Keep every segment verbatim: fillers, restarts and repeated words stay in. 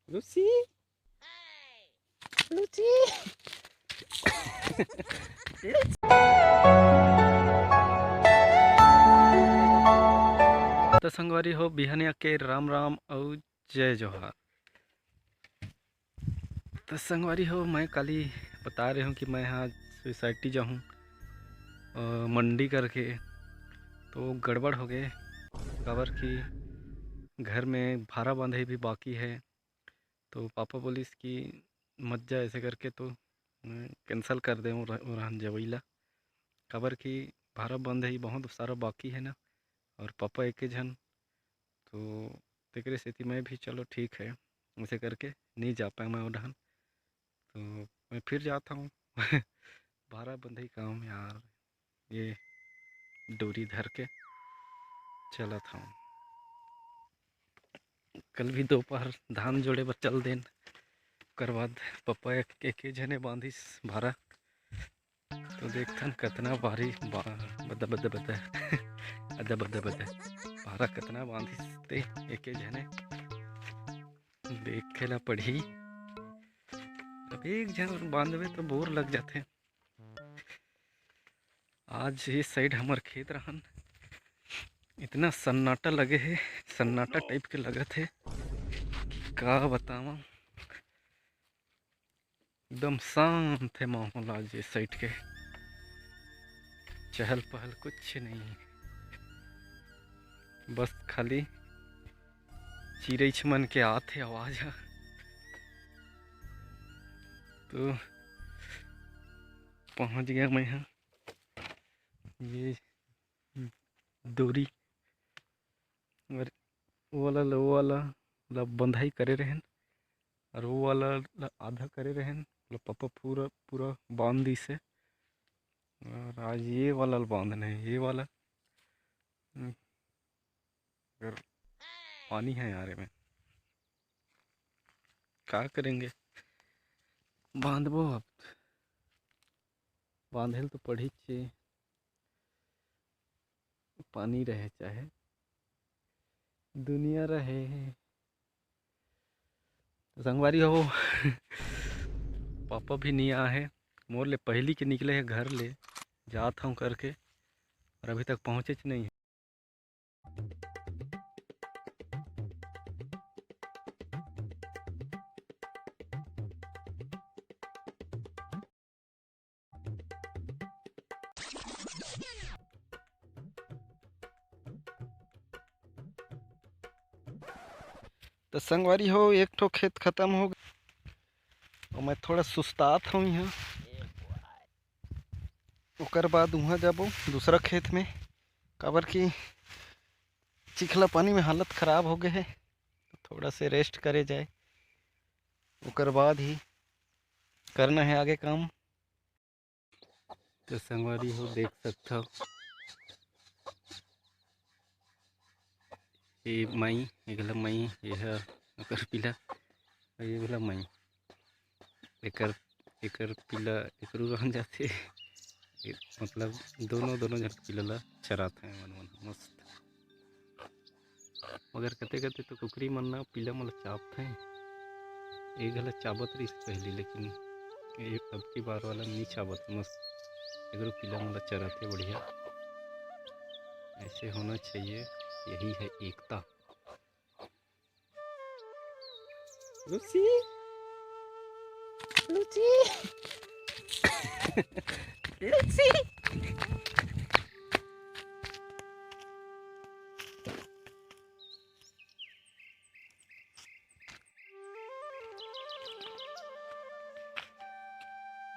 Lucy, Lucy. त संगवारी हो, बिहनिया के राम राम अउ जय जोहार। त संगवारी हो, मैं काली बता रहे हूँ कि मैं हा सोसाइटी जाहूँ, अ, मंडी करके, तो गड़बड़ हो गए, काबर कि घर में भारा बांधे भी बाकी है। तो पापा बोलिस कि मत जा ऐसे करके, तो मैं कैंसिल कर दे उरहन जवई ला, काबर कि भारा बांधे ही बहुत सारा बाकी है ना, और पापा एके झन, तो तेकरे सेती मैं भी, चलो ठीक है, ऐसे करके नहीं जा पाए मैं उरहन। तो मैं फिर जाता हूँ। भारा बंधई काम यार, ये डोरी धर के चलत हूँ। कल भी दोपहर धान जोड़े बर चल देन, ओकर बाद पप्पा एक, एके झने बांधिस भारा। तो देखथन कतना भारी बा-, बदा, बदा, बदा। अदा, बदा, बदा। भारा कतना बांधिस ते एके झने। देखे ला पड़ही। अब एक झन बांधबे तो बोर लग जाथे। आज ये साइड हमर खेत रहन, इतना सन्नाटा लगे हे, सन्नाटा टाइप के लगत हे कि का बतावा। एकदम शांत है माहौल आज ये साइड के, चहल पहल कुछ नहीं है, बस खाली चिरई मन के आत हे आवाज ह। तो पहुंच गया मैं ह, ये डोरी और वो वाला, वो वाला ला बंधाई करे रहेन, और वो वाला ला आधा करे रहेन, मतलब पापा पूरा, पूरा बांध दिस हे। और आज ये वाला ला बांधना है, ये वाला। हम्म, अगर पानी है यार में, का करेंगे? बांधबो अब, बांधे ल तो पड़ही चे, पानी रहे चाहे दुनिया रहे। तो संगवारी हो, पापा भी नहीं आए हैं, मोर ले पहली के निकले हैं घर ले, जात हूँ करके, और अभी तक पहुँचे च नहीं है। तो संगवारी हो, एक ठो खेत खत्म हो गया और मैं थोड़ा सुस्तात हूँ यहाँ। ओकर बाद उहाँ जाबो दूसरा खेत में, काबर कि चिखला पानी में हालत खराब हो गए है, तो थोड़ा से रेस्ट करे जाए, ओकर बाद ही करना है आगे काम। तो संगवारी हो, देख सकथव, ये माई, ये घला माई, ये ह ओकर पिला, अउ ये घला माई, एकर, एकर पिला एकरू रहन जाथे। ये मतलब दोनों, दोनों झन पिला ला चरात हे मन, मन मस्त। मगर कते कते तो कुकरी मन ना पिला मन ला चाबथे। ए घला चाबत रहिस पहली, लेकिन ये अब की बार वाला नी चाबत, मस्त एगरो पिला मन ला चराथे बढ़िया। ऐसे होना चाहिए, यही है एकता। Lucy, Lucy, Lucy.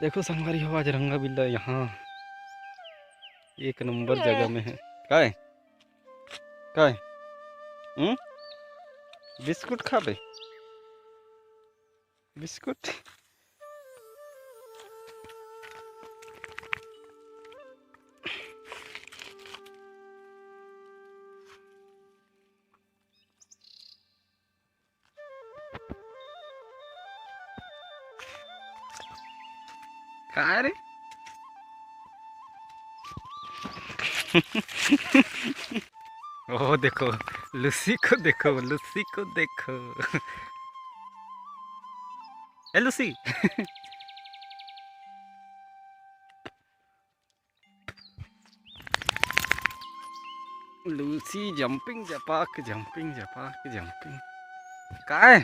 देखो संगवारी हो, आज रंगा बिल्ला यहाँ एक नंबर जगह में है। काय? काय? हम्म? बिस्कुट खाबे? बिस्कुट? काय रे? ओ देखो, लूसी को देखो, लूसी को देखो। ए लूसी। लूसी jumping जपाक, jumping जपाक, jumping। काय?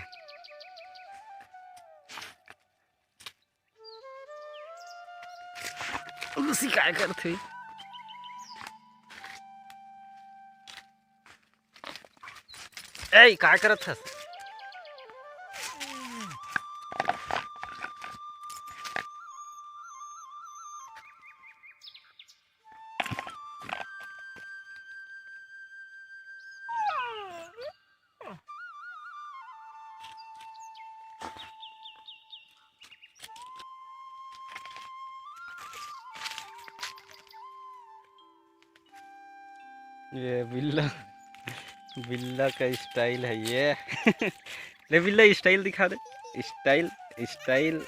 लूसी काय करथे? ए, काय करत हस? ये बिल्ला, बिल्ला का style है ये। ले बिल्ला, style दिखा दे, style, style।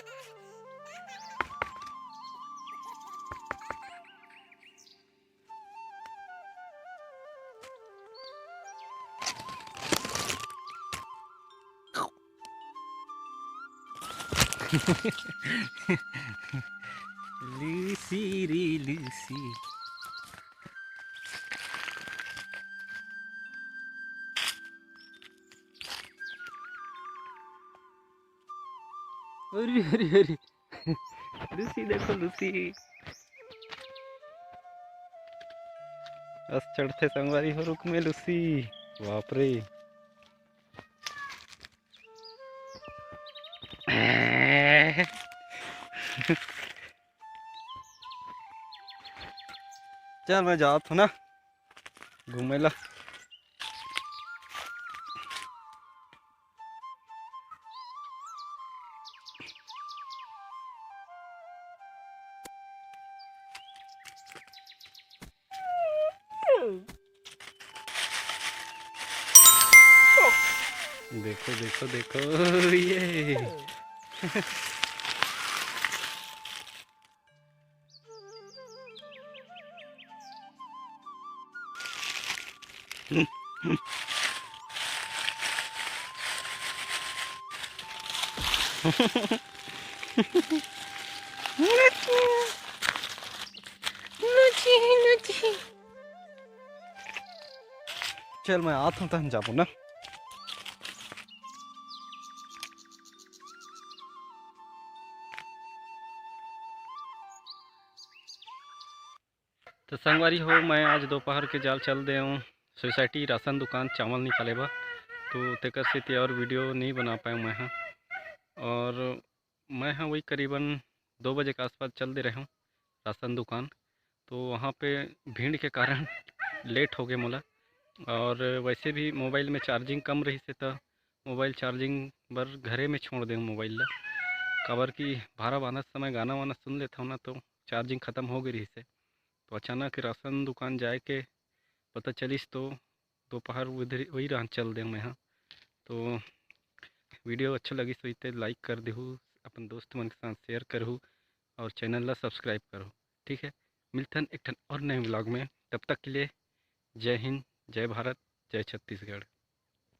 लूसी रे लूसी। अरे, अरे, अरे। लूसी देखो, लूसी। अस चढ़थे संगवारी हो रुख में लूसी। बाप रे। चल, मैं जात हूँ ना घूमे ला। देखो, देखो, देखो, ये। चल, मैं आत हूँ, तहन जाबो ना। तो संगवारी हो, मैं आज दोपहर के जाल चल दे हूँ सोसाइटी राशन दुकान चावल निकाले बर, तो तेकर सेती और वीडियो नहीं बना पाए मैं ह। और मैं ह वही करीबन दो बजे के आसपास चल दे रहे हूँ राशन दुकान, तो वहाँ पे भीड़ के कारण लेट हो गए मोला। और वैसे भी मोबाइल में चार्जिंग कम रही से, तो मोबाइल चार्जिंग बर घरे में छोड़ दे मोबाइल ला, काबर कि भारा बांधत समय गाना वाना सुन लेता हूँ ना, तो चार्जिंग खत्म हो गई रही से। तो अचानक राशन दुकान जाए के पता चलिस तो दोपहर उधर वही रहन चल दे मैं ह। तो वीडियो अच्छा लगिस होही ते लाइक कर देहू, अपन दोस्त मन के साथ शेयर करहू और चैनल ला सब्सक्राइब करहू। ठीक है, मिलथन एक ठन और नए व्लॉग में। तब तक के लिए जय हिंद, जय भारत, जय छत्तीसगढ़।